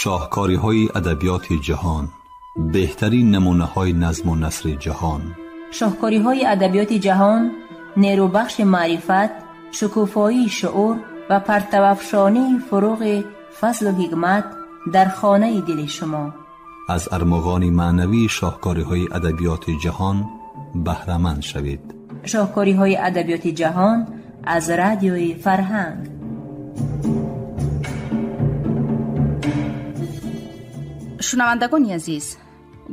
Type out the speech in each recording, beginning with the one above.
Шоҳкориҳои адабиёти ҷаҳон, беҳтарин намунаҳои назму насри ҷаҳон. Шоҳкориҳои адабиёти ҷаҳон нерӯбахши маърифат, шукуфоии шуур ва партавафшонии фуруғи фазлу ҳикмат дар хонаи дили шумо. Аз армуғони маънавии шоҳкориҳои адабиёти ҷаҳон баҳраманд шавед. Шоҳкориҳои адабиёти ҷаҳон аз радиои Фарҳанг. Шунавандагони азиз,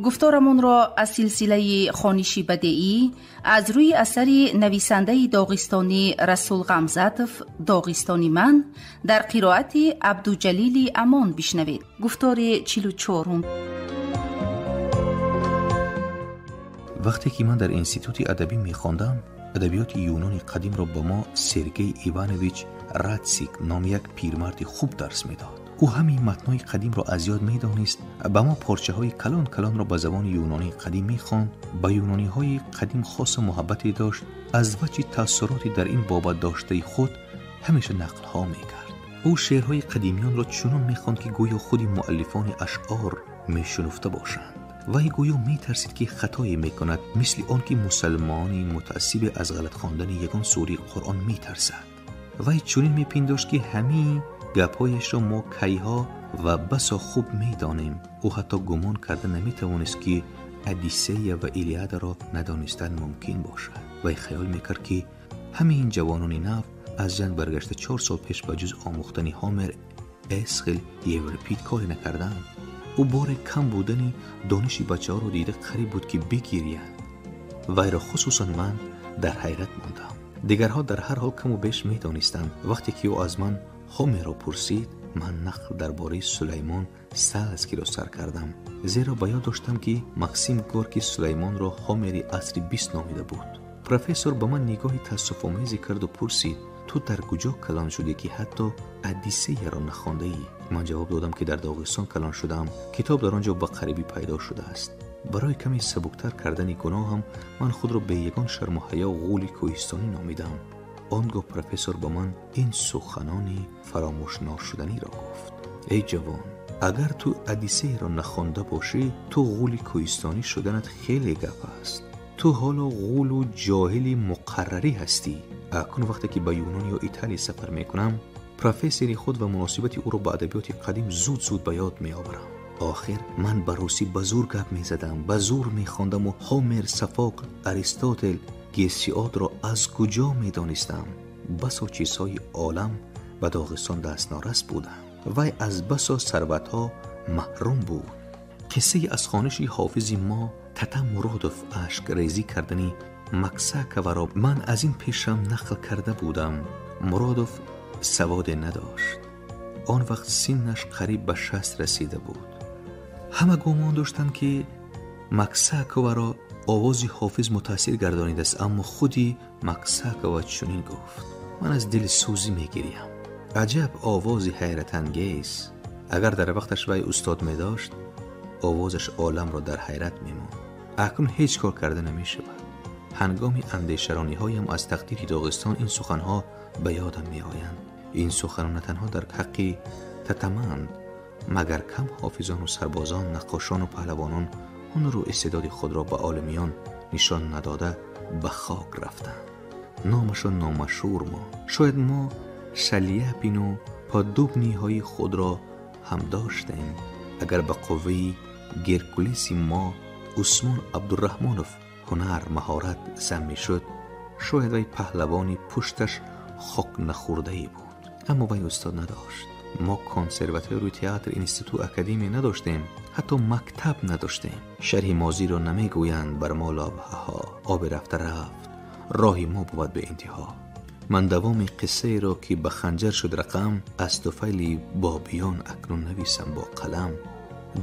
гуфторамонро аз силсилаи хониши бадеӣ аз рӯи асари нависандаи доғистонӣ Расул Ғамзатов «Доғистони ман» дар қироати Абдуҷалили Амон бишнавед. Гуфтори 44-ум. Вақте ки ман дар институти адабӣ мехондам, адабиёти юнони қадимро ба мо Сергей Иванович Радсик номи як пирмарди хуб дарс медод. Ӯ ҳамин матнҳои қадимро аз ёд медонист, ба мо порчаҳои калон калонро ба забони юнонии қадим мехонд, ба юнониҳои қадим хосу муҳаббате дошт, аз ваҷҳи таассуроти дар ин бобат доштаи худ ҳамеша нақлҳо мекард. Ӯ шеърҳои қадимиёнро чунон мехонд, ки гӯё худи муаллифони ашъор мешунуфта бошанд. Вай гӯё метарсид, ки хатое мекунад, мисли он ки мусалмони мутаассибе аз ғалат хондани ягон сураи Қуръон метарсад. Вай чунин мепиндошт, ки ҳамин гапҳояшро мо кайҳо ва басо хуб медонем. Ӯ ҳатто гумон карда наметавонист, ки Одиссея ва Илиадаро надонистан мумкин бошад. Вай хаёл мекард, ки ҳамин ҷавонони нав аз ҷанг баргашта 4 сол пеш ба ҷуз омӯхтани Ҳомер, Эсхил, Еврипид коре накарданд. Ӯ боре кам будани дониши бачаҳоро дида қариб буд, ки бигиряд. Вайро хусусан ман дар ҳайрат мондам. Дигарҳо дар ҳар ҳол каму беш медонистанд. Вақте ки ӯ аз ман Ҳомерро пурсид, ман нақл дар бораи Сулаймон Салскиро сар кардам, зеро ба ёд доштам, ки Максим Горки Сулаймонро Ҳомери асри 20 номида буд. Профессор ба ман нигоҳи таассуфомезе карду пурсид: ту дар куҷо калон шудӣ, ки ҳатто Одиссеяро нахондаӣ? Ман ҷавоб додам, ки дар Доғистон калон шудаам. Китоб дар он ҷо ба қарибӣ пайдо шудааст. Барои каме сабуктар кардани гуноҳам ман худро бе ягон шарму ҳаё ғули кӯҳистонӣ номидам. Он гоҳ профессор ба ман ин суханони фаромӯшношуданиро гуфт: эй ҷавон, агар ту Одиссеяро нахонда бошӣ, ту ғули кӯҳистонӣ шуданат хеле гап аст. Ту ҳоло ғулу ҷоҳили муқаррарӣ ҳастӣ. Акнун вақте ки ба Юнон ё Италия сафар мекунам, профессори худ ва муносибати ӯро ба адабиёти қадим зуд-зуд ба ёд меоварам. Охир ман ба русӣ ба зур гап мезадам, ба зур мехондаму Ҳомер, Сафокл, Аристотел, Гесиодро аз куҷо медонистам? Басо чизҳои олам ба Доғистон дастнорас будам. Вай аз басо сарватҳо маҳрум буд. Қиссаи аз хониши ҳофизи мо Тата Муродов ашкрезӣ кардани Максаковаро ман аз ин пешам нақл карда будам. Муродов саводе надошт. Он вақт синнаш қариб ба 60 расида буд. Ҳама гумон доштанд, ки Максаковаро овози ҳофиз мутаассир гардонидааст, аммо худи Максакова чунин гуфт: ман аз дили сӯзӣ мегирям. Аҷаб овози ҳайратангез! Агар дар вақташ вай устод медошт, овозаш оламро дар ҳайрат мемонд. Акнун ҳеҷ кор карда намешавад. Ҳангоми андешарониҳоям аз тақдири Доғистон ин суханҳо ба ёдам меоянд. Ин суханон на танҳо дар ҳаққи Татаманд, магар кам ҳофизону сарбозон, наққошону паҳлавонон ҳунару истеъдоди худро ба оламиён нишон надода ба хок рафтанд. Номашон номашҳур монд. Шояд мо Шаляпину Поддубниҳои худро ҳам доштем. Агар ба қувваи Геркулеси мо Усмон Абдураҳмонов ҳунар, маҳорат зам мешуд, шояд вай паҳлавони пушташ хок нахӯрдае буд. Аммо вай устод надошт. Мо консерваторию театр, институт, академия надоштем, ҳатто мактаб надоштем. Шарҳи мозиро намегӯянд бар мо лавҳаҳо. Оби рафта рафт, роҳи мо бувад бе интиҳо. Ман давоми қиссаеро, ки ба ханҷар шуд рақам, аз туфайли бобиён акнун нависам бо қалам.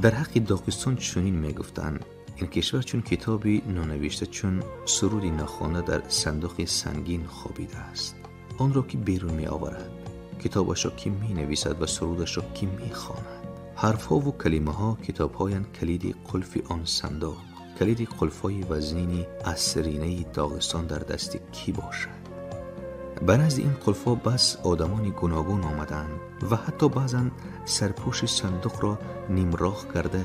Дар ҳаққи Доғистон чунин мегуфтанд: ин кишвар чун китоби нонавишта, чун суруди нохонда дар сандуқи сангин хобидааст. Онро ки берун меоварад, китобашро ки менависад ва сурудашро ки мехонад. Ҳарфҳову калимаҳо китобҳоянд калиди қулфи он сандуқ. Калиди қулфҳои вазнини асринаи Доғистон дар дасти кӣ бошад? Ба назди ин қулфҳо бас одамони гуногун омаданд ва ҳатто баъзан сарпӯши сандуқро нимроҳ карда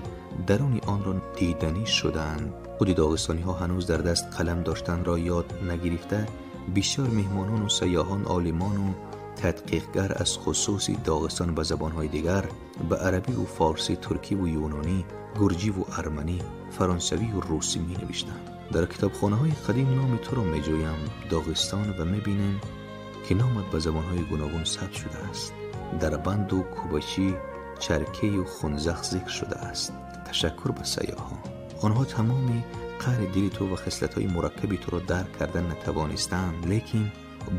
даруни онро диданӣ шуданд. Худи доғистониҳо ҳанӯз дар даст қалам доштанро ёд нагирифта, бисёр меҳмонону сайёҳон, олимону тадқиқгар аз хусуси Доғистон ба забонҳои дигар, ба арабиву форсӣ, туркиву юнонӣ, гурҷиву арманӣ, фаронсавию русӣ менавиштанд. Дар китобхонаҳои қадим номи туро меҷӯям, Доғистон, ва мебинем ки номат ба забонҳои гуногун сабт шудааст. Дар банду кубачӣ, чаркею хунзах зикр шудааст. Ташаккур ба сайёҳон. Онҳо тамоми қаҳри дили ту ва хислатҳои мураккаби туро дарк карда натавонистанд, лекин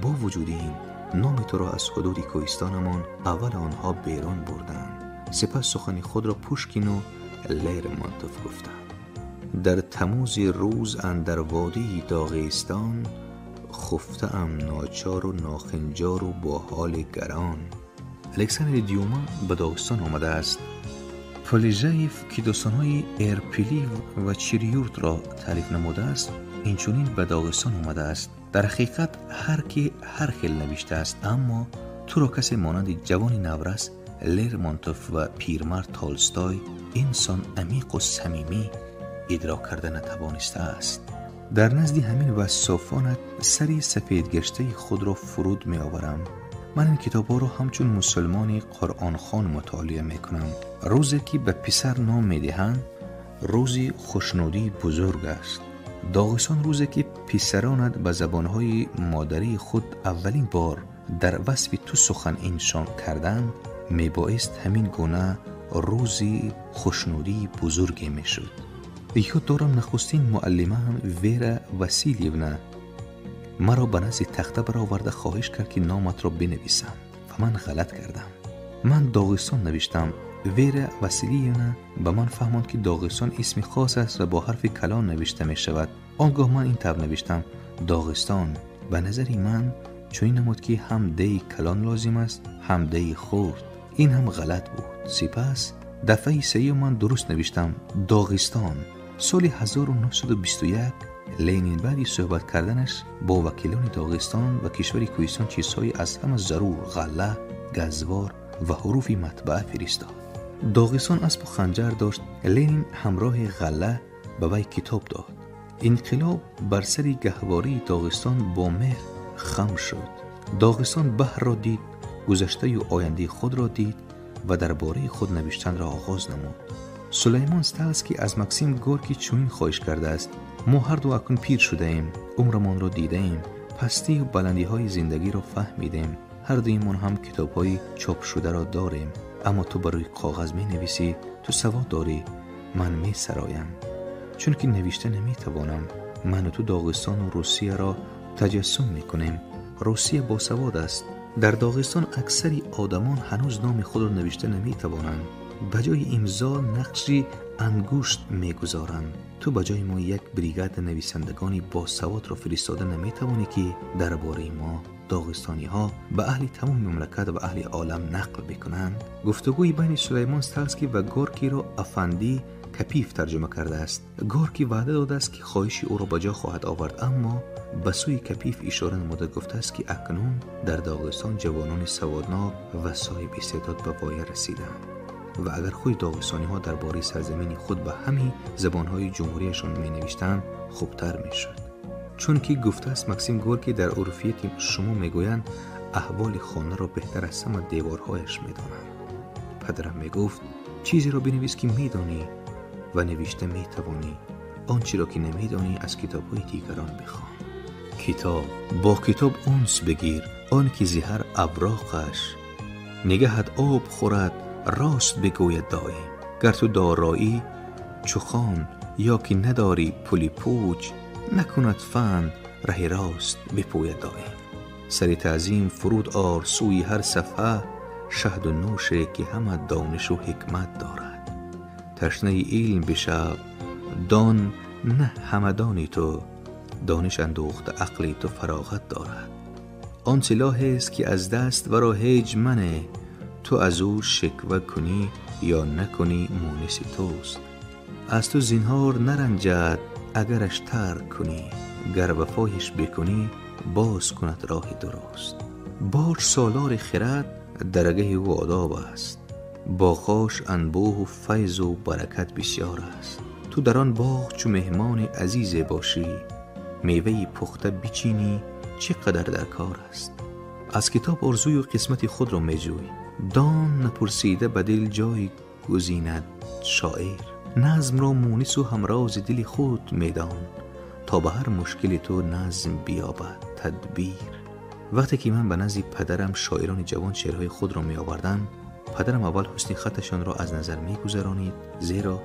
бо вуҷуди ин номи туро аз ҳудуди кӯҳистонамон аввал онҳо берун бурданд. Сипас сухани худро Пушкину Лермонтов гуфтанд. Дар тамӯзи рӯз андар водии Доғистон хуфтаам ночору нохинҷору бо ҳоли гарон. Александр Дюма ба Доғистон омадааст. Полежаев, ки достонҳои Эрпили ва Чириюртро таъриф намудааст, инчунин ба Доғистон омадааст. Дар ҳақиқат ҳар ки ҳар хел навиштааст, аммо туро касе монанди ҷавони наврас Лермонтов ва пирмард Толстой инсон амиқу самимӣ идрок карда натавонистааст. Дар назди ҳамин вассофонат сари сафедгаштаи худро фуруд меоварам. Ман ин китобҳоро ҳамчун мусулмони қуръонхон мутолиа мекунам. Рӯзе ки ба писар ном медиҳанд, рӯзи хушнудии бузург аст. Доғистон рӯзе ки писаронат ба забонҳои модарии худ аввалин бор дар васфи ту сухан иншо карданд, мебоист ҳамин гуна рӯзи хушнудии бузурге мешуд. Ёд дорам, нахустин муаллимаам Вера Василевна маро ба назди тахта бароварда хоҳиш кард, ки номатро бинависам, ва ман ғалат кардам. Ман Доғистон навиштам. Вера Василиевна ба ман фаҳмонд, ки Доғистон исми хос аст ва бо ҳарфи калон навишта мешавад. Он гоҳ ман ин тавр навиштам: Доғистон. Ба назари ман чунин намуд, ки ҳам деи калон лозим аст, ҳам деи хурд. Ин ҳам ғалат буд. Сипас дафъаи сеюм ман дуруст навиштам: Доғистон. Соли 1921 Ленин баъди суҳбат карданаш бо вакилони Доғистон ва кишвари кӯҳистон чизҳои аз ҳама зарур, ғалла, газвор ва ҳуруфи матбаа фиристод. Доғистон аспу ханҷар дошт. Ленин ҳамроҳи ғалла ба вай китоб дод. Инқилоб бар сари гаҳвории Доғистон бо меҳр хам шуд. Доғистон баҳрро дид, гузаштаю ояндаи худро дид ва дар бораи худ навиштанро оғоз намуд. Сулаймон Сталский аз Максим Горкий чунин хоҳиш кардааст: мо ҳарду акнун пир шудаем, умрамонро дидаем, пастию баландиҳои зиндагиро фаҳмидем. Ҳардуимон ҳам китобҳои чопшударо дорем, аммо ту ба рӯи коғаз менависӣ, ту савод дорӣ, ман месароям, чунки навишта наметавонам. Ману ту Доғистону Русияро таҷассум мекунем. Русия босавод аст. Дар Доғистон аксари одамон ҳанӯз номи худро навишта наметавонанд. Ба ҷои имзо нақши ангушт мегузоранд. Ту ба ҷои мо як бригада нависандагони босаводро фиристода наметавонӣ, ки дар бораи мо доғистониҳо ба аҳли тамоми мамлакат ва аҳли олам нақл бикунанд. Гуфтугӯи байни Сулаймон Сталский ва Горкийро Афандӣ Капиев тарҷума кардааст. Горкий ваъда додааст, ки хоҳиши ӯро ба ҷо хоҳад овард, аммо ба сӯи Капиев ишора намуда гуфтааст, ки акнун дар Доғистон ҷавонони саводнок ва соҳиби истеъдод ба воя расиданд ва агар худи доғистониҳо дар бораи сарзамини худ ба ҳамин забонҳои ҷумҳурияшон менавиштанд, хубтар мешуд. Чунки гуфтааст Максим Горкий, дар урфияти шумо мегӯянд, аҳволи хонаро беҳтар аз ҳама деворҳояш медонанд. Падарам мегуфт: чизеро бинавис, ки медонӣ ва навишта метавонӣ, он чиро ки намедонӣ аз китобҳои дигарон бихон. Китоб бо китоб унс бигир, он ки зи ҳар авроқаш нигаҳат об хӯрад, рост бигӯяд доим. Гар ту дороӣ чу хон ё ки надорӣ пули пуч, накунад фан раҳи рост бипӯяд доим. Сари таъзим фуруд ор сӯи ҳар сафҳа, шаҳду нӯше ки ҳама донишу ҳикмат дорад. Ташнаи илм бишав, дон на ҳамадони ту, дониш андӯхта ақли ту фароғат дорад. Он силоҳест ки аз даст варо ҳеҷ мане, ту аз ӯ шиква кунӣ ё накунӣ муниси туст. Аз ту зинҳор наранҷад агараш тарк кунӣ, гар вафояш бикунӣ боз кунад роҳи дуруст. Бош солори хирад, даргаҳи ӯ одоб аст, боғош анбӯҳу файзу баракат бисёр аст. Ту дар он боғ чу меҳмони азизе бошӣ, меваи пухта бичинӣ чӣ қадар дар кор аст. Аз китоб орзую қисмати худро меҷӯй, дон напурсида ба дил ҷой гузинад шоир. Назмро мунису ҳамрози дили худ медон, то ба ҳар мушкили ту назм биёбад тадбир. Вақте ки ман ба назди падарам шоирони ҷавон шеърҳои худро меовардам, падарам аввал ҳусни хатташонро аз назар мегузаронид, зеро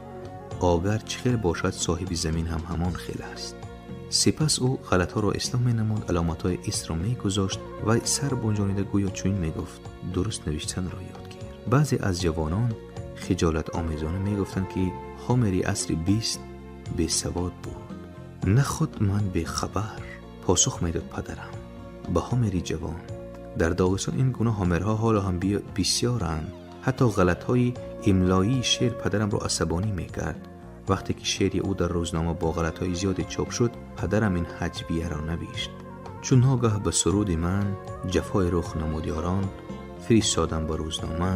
огар чӣ хел бошад соҳиби замин ҳам ҳамон хел аст. Сипас ӯ ғалатҳоро ислоҳ менамуд, аломатҳои истро мегузошт ва сар бунҷонида гӯё чунин мегуфт: дуруст навиштанро ёд гир. Баъзе аз ҷавонон хиҷолатомезона мегуфтанд, ки Ҳомери асри 20 бесавод буд. На худ ман бехабар, посух медод падарам ба Ҳомери ҷавон. Дар Доғистон ин гуна ҳомерҳо ҳоло ҳам бисёранд. Ҳатто ғалатҳои имлоии шеър падарамро асабонӣ мекард. Вақте ки шеъри ӯ дар рӯзнома бо ғалатҳои зиёде чоп шуд, падарам ин ҳаҷвияро навишт: чун ногаҳ ба суруди ман ҷафои рух намуд ёрон, фиристодам ба рӯзнома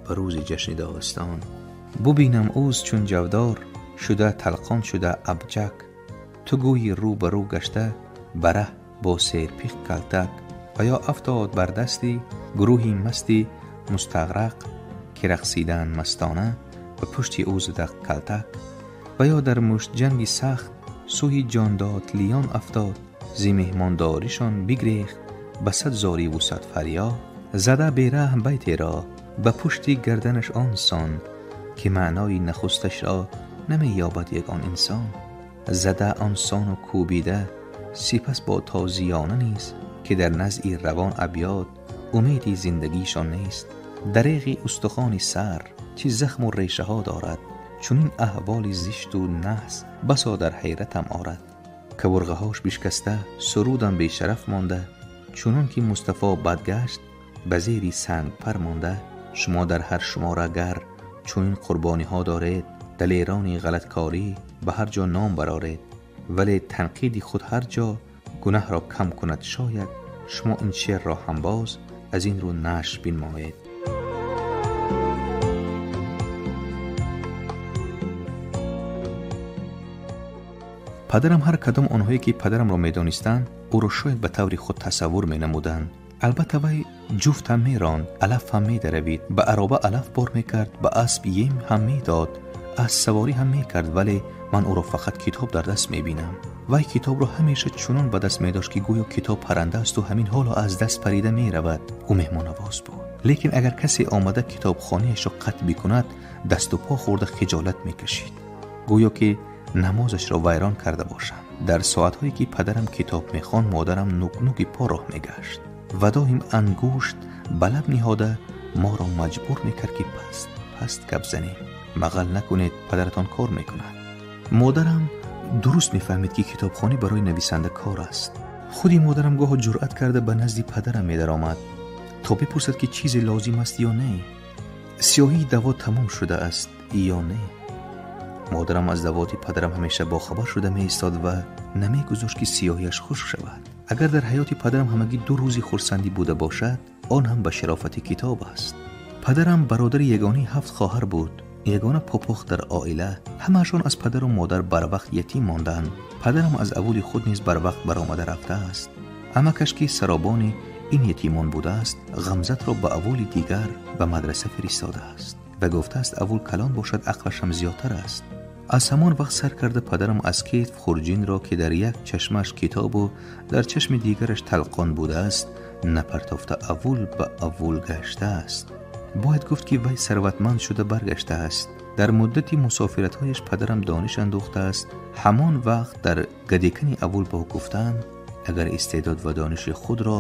ба рӯзи ҷашни Доғистон. Бубинам ӯз чун ҷавдор шуда талқон шуда абҷак, ту гӯйи рӯ ба рӯ гашта бараҳ бо серпих калтак. Ва ё афтод бар дасти гурӯҳи масти мустағрақ, ки рақсиданд мастона ба пушти ӯ зада калтак. Ва ё дар муштҷанги сахт сӯҳи ҷондодлиён афтод, зи меҳмондоришон бигрехт ба сад зориву сад фарёд. Зада бераҳм байтеро ба пушти гарданаш он сон, ки маънои нахусташро намеёбад ягон инсон. Зада он сону кӯбида сипас бо тозиёна низ, ки дар назъи равон абёд умеди зиндагишон нест. Дареғи устухони сар чӣ захму решаҳо дорад, чунин аҳволи зишту наҳс басо дар ҳайратам орад. Кабурғаҳош бишкаста, сурудам бешараф монда, чунон ки Мустафо бадгашт ба зери сангпар монда. Шумо дар ҳар шумора гар чунин қурбониҳо доред, далерони ғалаткорӣ ба ҳар ҷо ном бароред. Вале танқиди худ ҳар ҷо гунаҳро кам кунад шояд, шумо ин шеърро ҳам боз аз ин рӯ нашр бинмоед. Падарам ҳар кадом онҳое ки падарамро медонистанд, ӯро шояд ба таври худ тасаввур менамуданд. Албатта вай ҷуфт ҳам меронд, алаф ҳам медаравид, ба ароба алаф бор мекард, ба асп ем ҳам медод, аспсаворӣ ҳам мекард, вале ман ӯро фақат китоб дар даст мебинам. Вай китобро ҳамеша чунон ба даст медошт, ки гӯё китоб парранда асту ҳамин ҳоло аз даст парида меравад. Ӯ меҳмоннавоз буд, лекин агар касе омада китобхонаашро қатъ бикунад, дасту по хӯрда хиҷолат мекашид, гӯё ки намозашро вайрон карда бошам. Дар соатҳое ки падарам китоб мехонд, модарам нук-нуки по роҳ мегашт ва доим ангушт ба лаб ниҳода моро маҷбур мекард, ки паст паст гап занем, мағал накунед, падаратон кор мекунад. Модарам дуруст мефаҳмид, ки китобхонӣ барои нависанда кор аст. Худи модарам гоҳо ҷуръат карда ба назди падарам медаромад, то бипурсад, ки чизе лозим аст ё не, сиёҳии даво тамом шудааст ё не. Модарам аз давоти падарам ҳамеша бохабар шуда меистод ва намегузошт, ки сиёҳиаш хушк шавад. Агар дар ҳаёти падарам ҳамагӣ 2 рӯзи хурсандӣ буда бошад, он ҳам ба шарофати китоб аст. Падарам бародари ягонаи 7 хоҳар буд, ягона попох дар оила. Ҳамаашон аз падару модар барвақт ятим монданд. Падарам аз аввули худ низ барвақт баромада рафтааст. Амакаш, ки саробони ин ятимон будааст, Ғамзатро ба аввули дигар ба мадраса фиристодааст ва гуфтааст аввул калон бошад, ақлаш ҳам зиёдтар аст. Аз ҳамон вақт сар карда падарам аз кетф хурҷинро, ки дар як чашмаш китобу дар чашми дигараш талқон будааст, напартофта аввул ба аввул гаштааст. Бояд гуфт, ки вай сарватманд шуда баргаштааст. Дар муддати мусофиратҳояш падарам дониш андӯхтааст. Ҳамон вақт дар гадекани аввул ба ӯ гуфтанд, агар истеъдод ва дониши худро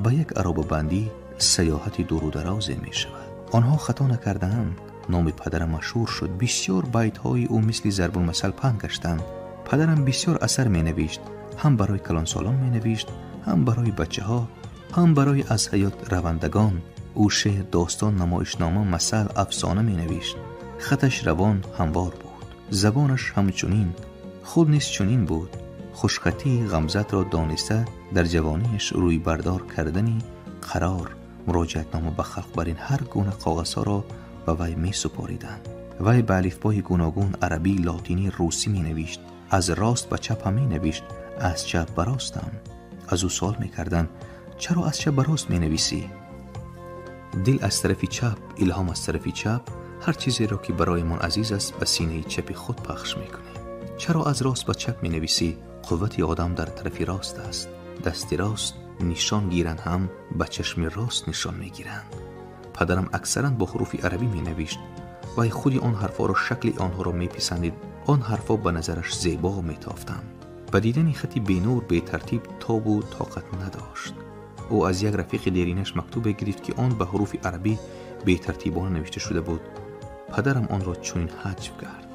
ба як аробабандӣ саёҳати дуру дарозе мешавад. Онҳо хато накардаанд. Номи падарам машҳур шуд. Бисёр байтҳои ӯ мисли зарбулмасал паҳн гаштанд. Падарам бисёр асар менавишт, ҳам барои калонсолон менавишт, ҳам барои бачаҳо, ҳам барои аз ҳаёт равандагон. Ӯ шеър, достон, намоишнома, масал, афсона менавишт. Хаташ равон ҳамвор буд, забонаш ҳамчунин, худ низ чунин буд. Хушхатии Ғамзатро дониста дар ҷавониаш рӯйбардор кардани қарор, муроҷиатнома ба халқ бар ин ҳар гуна коғазҳоро ба вай месупориданд. Вай ба алифбои гуногун арабӣ, лотинӣ, русӣ менавишт. Аз рост ба чап ҳам менавишт, аз чап ба рост ҳам. Аз ӯ суол мекарданд: чаро аз чап ба рост менависӣ? Дил аз тарафи чап, илҳом аз тарафи чап, ҳар чизеро ки бароямон азиз аст ба синаи чапи худ пахш мекунем. Чаро аз рост ба чап менависӣ? Қуввати одам дар тарафи рост аст. Дасти рост нишон гиранд ҳам ба чашми рост нишон мегиранд. Падарам аксаран бо ҳуруфи арабӣ менавишт. Вай худи он ҳарфҳоро, шакли онҳоро меписандид. Он ҳарфҳо ба назараш зебо метофтанд. Ба дидани хати бенур, бетартиб тобу тоқат надошт. Ӯ аз як рафиқи деринаш мактубе гирифт, ки он ба ҳуруфи арабӣ бетартибона навишта шуда буд. Падарам онро чунин ҳаҷв кард: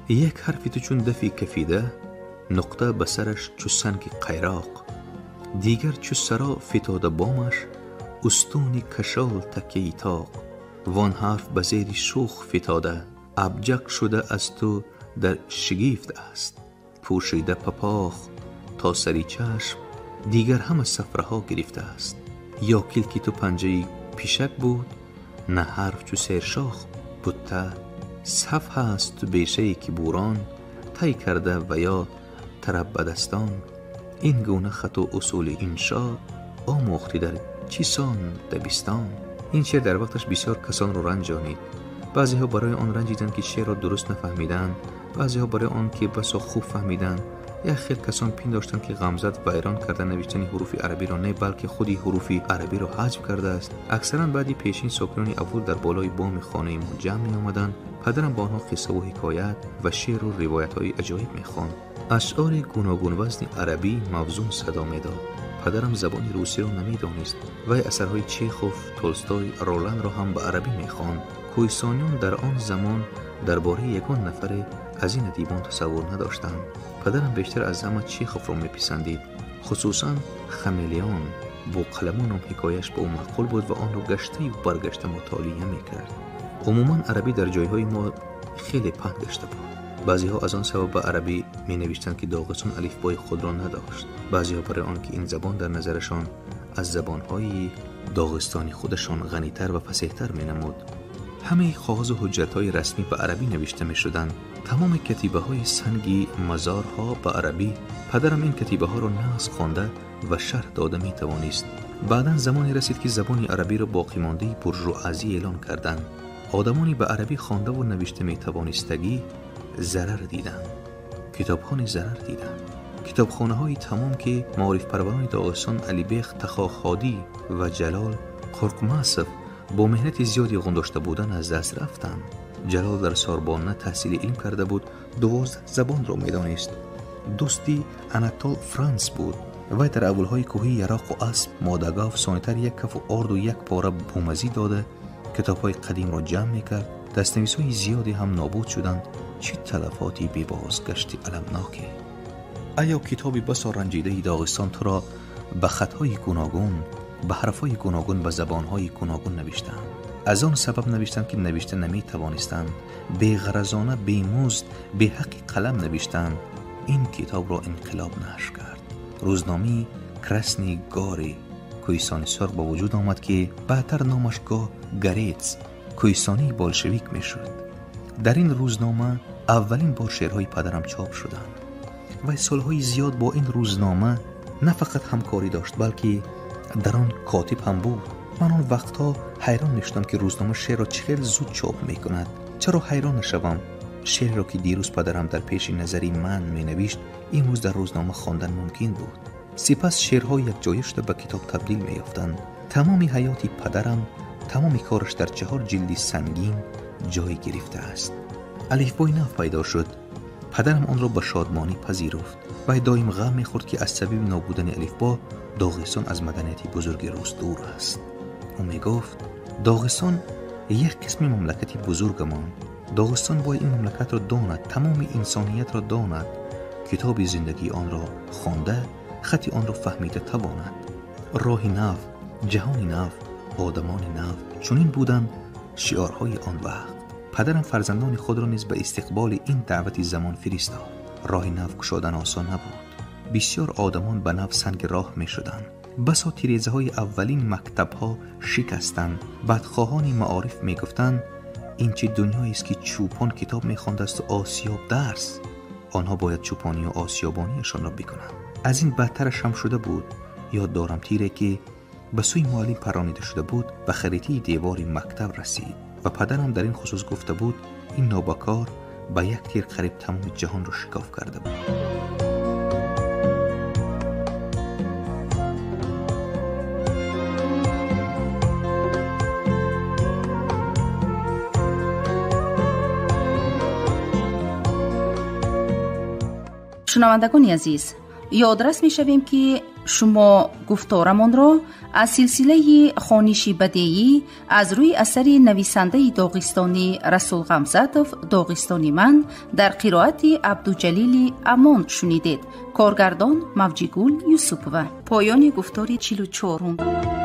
як ҳарфи ту чун дафи кафида, нуқта ба сараш чу санги қайроқ, дигар чу саро фитода бомаш, устуни кашол такяи тоқ, вон ҳарф ба зери шӯх фитода, абҷақ шуда аз ту дар шигифт аст, пӯшида папох то сари чашм, дигар ҳама сафраҳо гирифтааст. Ё килки ту панҷаи пишак буд, на ҳарф чу сершох бутта, саф ҳаст ту бешае ки бурон тай карда ва ё тараббадастон. Ин гуна хату усули иншо омӯхтӣ дар чӣ сон дабистон. Ин шеър дар вақташ бисёр касонро ранҷонид. Баъзеҳо барои он ранҷиданд, ки шеърро дуруст нафаҳмиданд, баъзеҳо барои он ки басо хуб фаҳмиданд. Як хел касон пиндоштанд, ки Ғамзат вайрон карда навиштани ҳуруфи арабиро не, балки худи ҳуруфи арабиро ҳаҷв кардааст. Аксаран баъди пешин сокинони аввал дар болои боми хонаи мо ҷамъ меомаданд. Падарам ба онҳо қиссаву ҳикоят ва шеъру ривоятҳои аҷоиб мехонд. Ашъори гуногунвазни арабӣ мавзун садо медод. Падарам забони русиро намедонист. Вай асарҳои Чехов, Толстой, Роландро ҳам ба арабӣ мехонд. Кӯҳистониён дар он замон дар бораи ягон нафаре аз ин адибон тасаввур надоштанд. Падарам бештар аз ҳама Чеховро меписандид, хусусан Хамелеон. Бо қаламу ном ҳикояш ба ӯ маъқул буд ва онро гаштаю баргашта мутолиа мекард. Умуман арабӣ дар ҷойҳои мо хеле паҳн гашта буд. Баъзеҳо аз он сабаб ба арабӣ менавиштанд, ки Доғистон алифбои худро надошт. Баъзеҳо барои он ки ин забон дар назарашон аз забонҳои доғистони худашон ғанитар ва фасеҳтар менамуд. Ҳамаи коғазу ҳуҷҷатҳои расмӣ ба арабӣ навишта мешуданд. Тамоми катибаҳои санги мазорҳо ба арабӣ. Падарам ин катибаҳоро нағз хонда ва шарҳ дода метавонист. Баъдан замоне расид, ки забони арабиро боқимондаи буржуазӣ эълон карданд. Одамоне ба арабӣ хондаву навишта метавонистагӣ зарар диданд. Китобхони зарар диданд. Китобхонаҳои тамом, ки маорифпарварони Доғистон Алибех Тахоходӣ ва Ҷалол Қурқмасов бо меҳнати зиёде ғундошта буданд, аз даст рафтанд. Ҷалол дар Сорбонна таҳсили илм карда буд, 12 забонро медонист. Дӯсти Анатол Франс буд. Вай дар аввалҳои кӯҳӣ яроқу асп, модагав, сонитар як кафу орду як пора бумазӣ дода, китобҳои қадимро ҷамъ мекард. Дастнависҳои зиёде ҳам нобуд шуданд. Чӣ талафоти бебозгашти аламноке! Оё китоби басо ранҷидаи Доғистон туро ба хатҳои гуногун, ба ҳарфҳои гуногун, ба забонҳои гуногун навиштанд? Аз он сабаб навиштанд, ки навишта наметавонистанд. Беғаразона, бемузд, беҳаққи қалам навиштанд. Ин китобро инқилоб нашр кард. Рӯзномаи Красни Гори кӯҳистони сурх ба вуҷуд омад, ки баъдтар номаш гоҳ Горец, кӯҳистонии болшевик мешуд. Дар ин рӯзнома аввалин бор шеърҳои падарам чоп шуданд. Вай солҳои зиёд бо ин рӯзнома на фақат ҳамкорӣ дошт, балки дар он котиб ҳам буд. Ман он вақтҳо ҳайрон мешудам, ки рӯзнома шеърро чӣ хел зуд чоп мекунад. Чаро ҳайрон нашавам? Шеърро, ки дирӯз падарам дар пеши назари ман менавишт, имрӯз дар рӯзнома хондан мумкин буд. Сипас шеърҳо якҷоя шуда ба китоб табдил меёфтанд. Тамоми ҳаёти падарам, тамоми кораш дар 4 ҷилди сангин ҷой гирифтааст. Алифбои нав пайдо шуд. Падарам онро ба шодмонӣ пазируфт. Вай доим ғам мехӯрд, ки аз сабаби нобудани алифбо Доғистон аз маданияти бузурги рус дур аст. Ӯ мегуфт: Доғистон як қисми мамлакати бузургамон. Доғистон бояд ин мамлакатро донад, тамоми инсониятро донад, китоби зиндагии онро хонда, хати онро фаҳмида тавонад. Роҳи нав, ҷаҳони нав, одамони нав, чунин буданд шиорҳои он вақт. Падарам фарзандони худро низ ба истиқболи ин даъвати замон фиристод. Роҳи нав кушодан осон набуд. Бисёр одамон ба нав санги роҳ мешуданд. Басо тирезаҳои аввалин мактабҳо шикастанд. Бадхоҳони маориф мегуфтанд: ин чӣ дунёест, ки чӯпон китоб мехондасту осиёб дарс. Онҳо бояд чӯпонию осиёбониашонро бикунанд. Аз ин бадтараш ҳам шуда буд. Ёд дорам, тире ки ба сӯи муаллим паронида шуда буд, ба харитаи девори мактаб расид ва падарам дар ин хусус гуфта буд: ин нобакор ба як тир қариб тамоми ҷаҳонро шикоф карда буд. Шунавандагони азиз, ёдрас мешавем, ки шумо гуфторамонро аз силсилаи хониши бадеӣ аз рӯи асари нависандаи доғистонӣ Расул Ғамзатов «Доғистони ман» дар қироати Абдуҷалили Амон шунидед. Коргардон Мавҷигул Юсупова. Поёни гуфтори 44-ум.